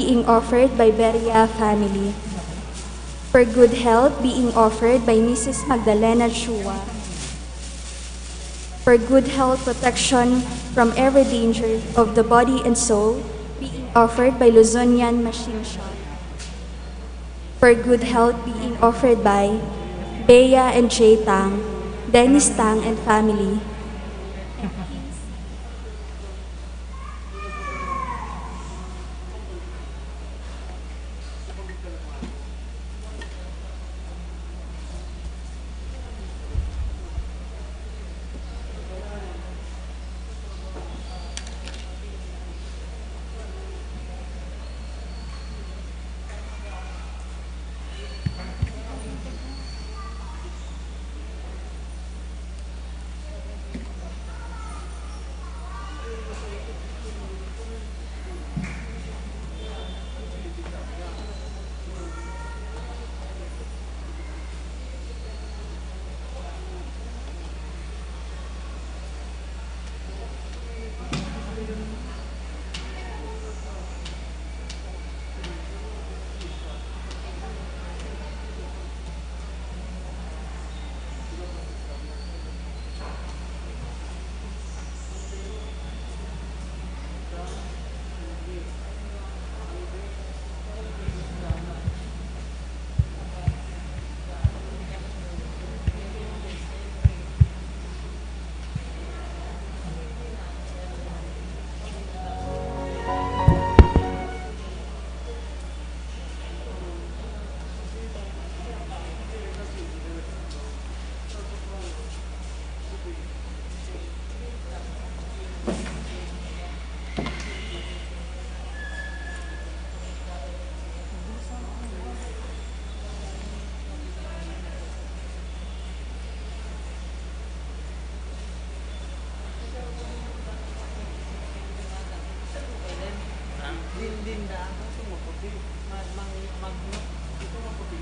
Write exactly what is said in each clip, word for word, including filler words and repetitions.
being offered by Beria family. For good health being offered by Missus Magdalena Chua. For good health protection from every danger of the body and soul being offered by Luzonian Machine Shop. For good health being offered by Bea and Jay Tang, Dennis Tang and family.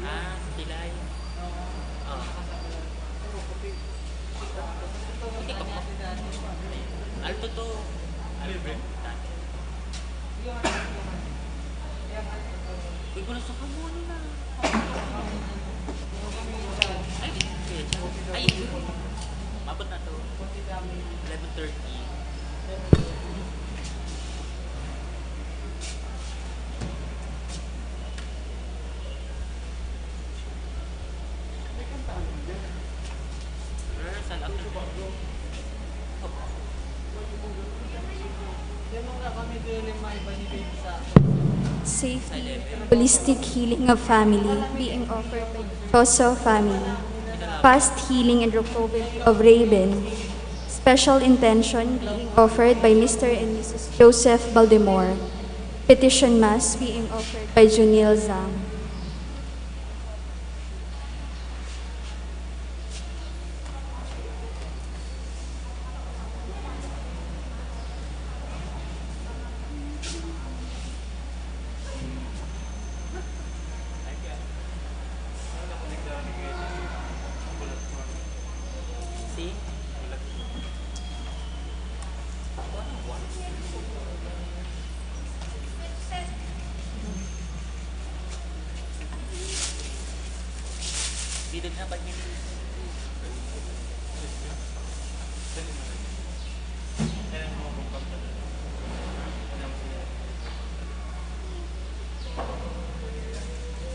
Ah, pilay. Ah. Hindi ko po. Alto to. Alto. Dati. Uy, gusto ko muna na. Ay, di. Ay, mabot na to. Eleven thirty. Rehearsal after. Safe healing and holistic healing of family being offered by Joso family. Fast healing and recovery of Raven. Special intention being offered by Mister and Missus Joseph Baldemore. Petition Mass being offered by Junil Zhang. See? Dito na, pag hindi.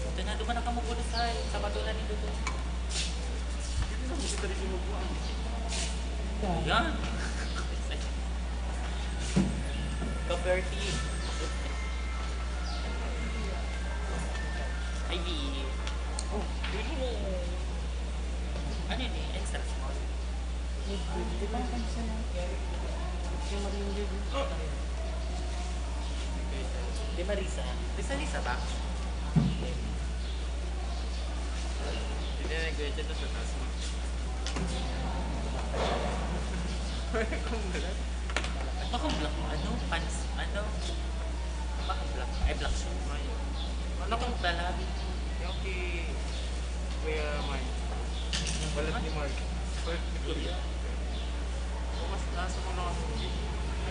Ito na, duman na kamo, Bulusay. Sabado na nito to. Yan. Kaperti. Ay, di. Oh, pwede mo. Ano yun eh? Extra small. Di ba ang ganda na? Yung Marlon Jud. Di ba, Risa? Risa, Risa ba? Hindi na nag-wedge ito sa taas mo. Kung gano'n. Baka black, ano, pants, ano, baka black, ay, black shoes. Ano kung dalabi? Yung kay Kuya Mark. Balat ni Mark. Balat ni Kuya. Mas nasa mo na kasi.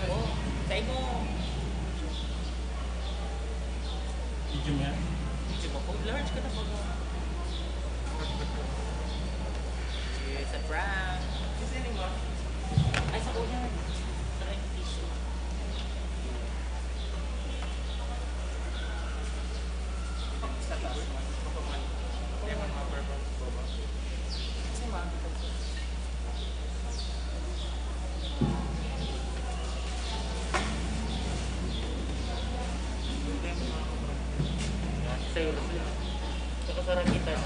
Oo. Sa imo. Medium yan. Medium ako. Large ka na ba? Sa prank. Ay, sa kuya. Sa tissue. Sa taas man. Sa baba man. Kaya man mga purple sa baba. Kasi mga Sa'yo, Rosel. Saka sa rakitan.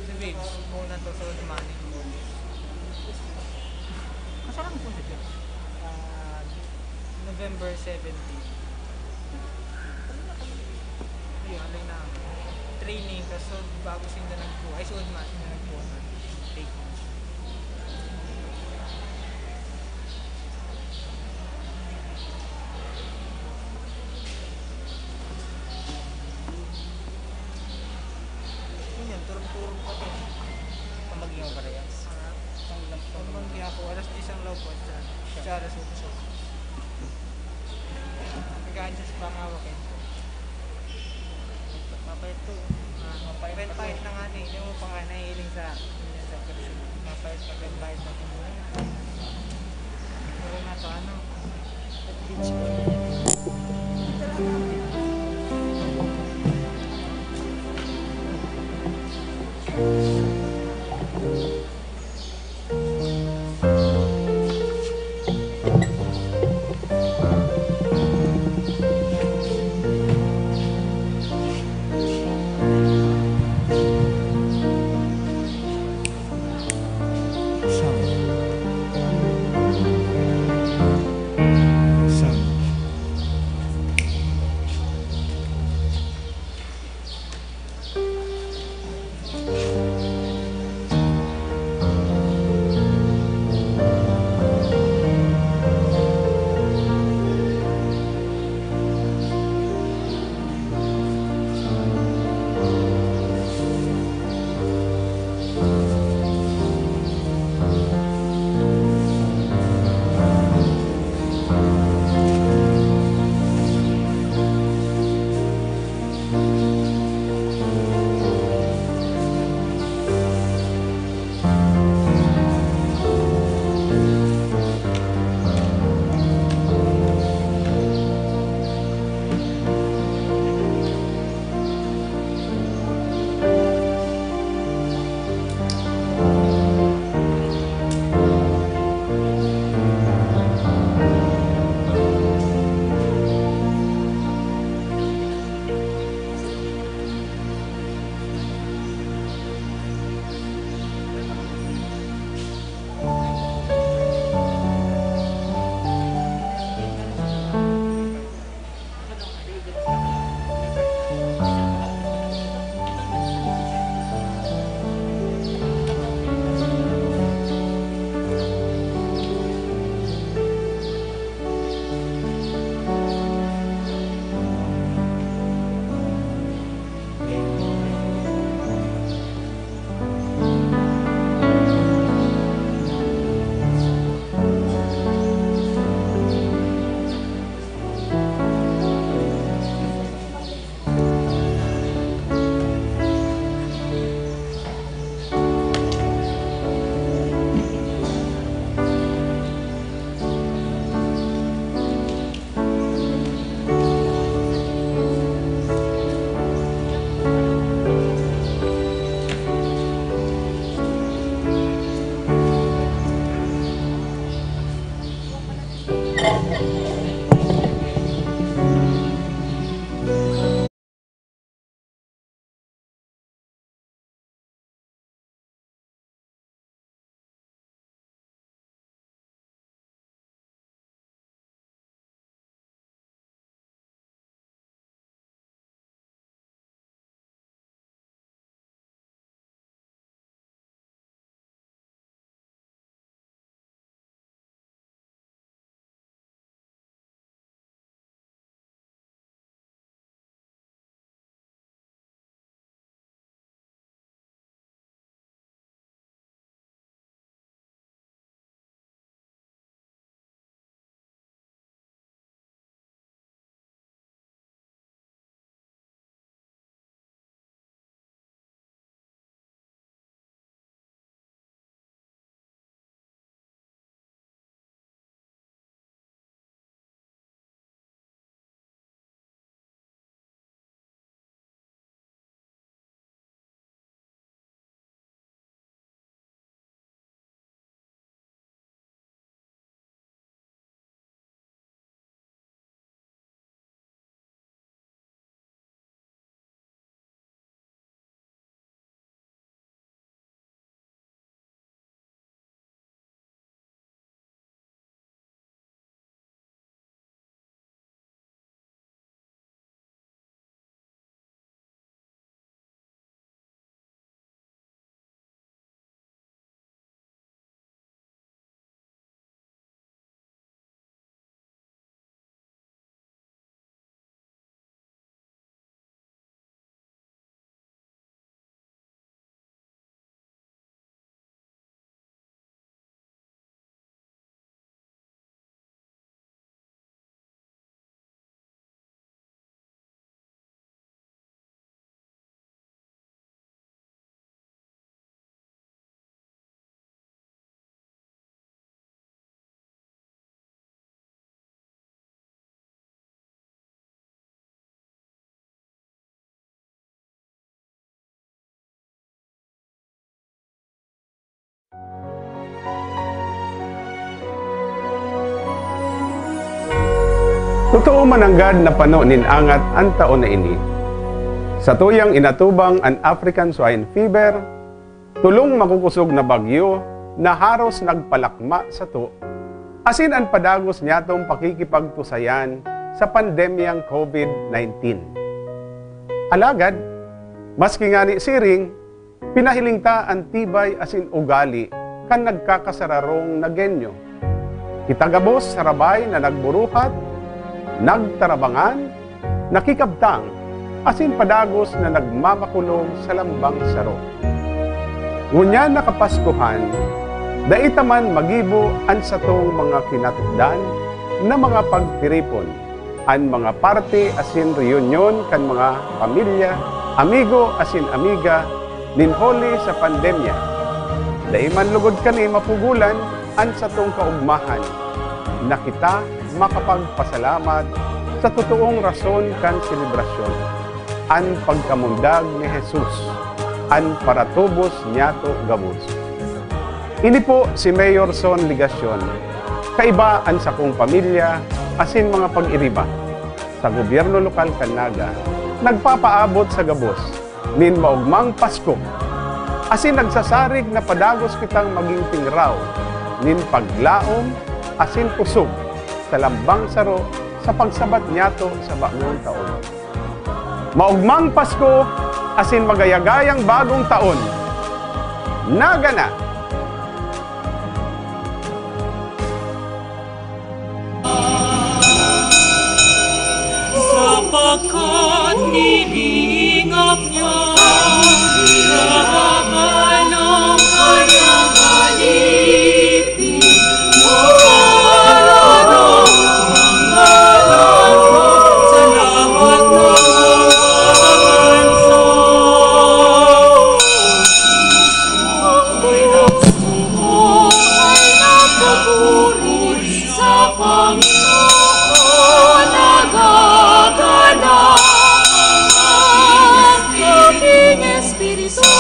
Sa babes, una to sa Money. Kasalan po siya, ah, November seventeen. Ayun, alay na training, kaso bago sinda nagkuha. Ay, suod man, sinda nagkuha na. Take. Yun yan, turong-turong pa to. Pamagyo mo parehas? Ha? Pamagyo ako, alas diyes ang law po, siya, siya alas otso. Nag-a-adjust pa ang hawak eh. Mapait to. Ah, mapait pa to. Pahit-pahit na nga ni. Hindi mo pa nga nahihiling sa, sa pagkakas. Mapait pa, pahit-pahit na to. Pero nga to, ano? Sound. Sound. Totoo man nanggad na pano nin angat an taon na ini. Satuyang inatubang an African Swine Fever, tolong makukosog na bagyo na haros nagpalakma sato, asin an padagos niyatong pakikipagtusayan sa pandemyang COVID nineteen. Alagad, maski ngani siring, pinahiling ta an tibay asin ugali kan nagkakasararong na genyo. Kita gabos sarabay na nagburuhat, nagtarabangan, nakikabtang, asin padagos na nagmamakulog sa lambang saro. Ngunyan na Kapaskuhan, dai ta man magibo an satong mga kinatukdan na mga pagtiripon, an mga parte asin reyunyon kan mga pamilya, amigo asin amiga nin huli sa pandemya. Dai man lugod kani mapugolan an satong kaogmahan na kita makapagpasalamat sa totoong rason kan selebrasyon, an pagkamundag ni Jesus, an paratubos niyato gabos. Ini po si Mayor Son Legacion, kaiba an sakong pamilya asin mga pag-iriba sa gobyerno lokal kan Naga, nagpapaabot sa gabos nin maogmang Pasko, asin nagsasarig na padagos kitang magin tingaraw nin paglaom asin kusog sa lambang saro sa pagsabat niyato sa bagong taon. Maogmang Pasko asin magayagayang bagong taon! Naga na! Sapagkat nilingap niya laban ng kanyang alipin, makaharap ang ngalan ko sa lahat ng mga bansa. Ang puso ko ay nagpupuri sa Panginoon, nagaganap ang aking espiritu.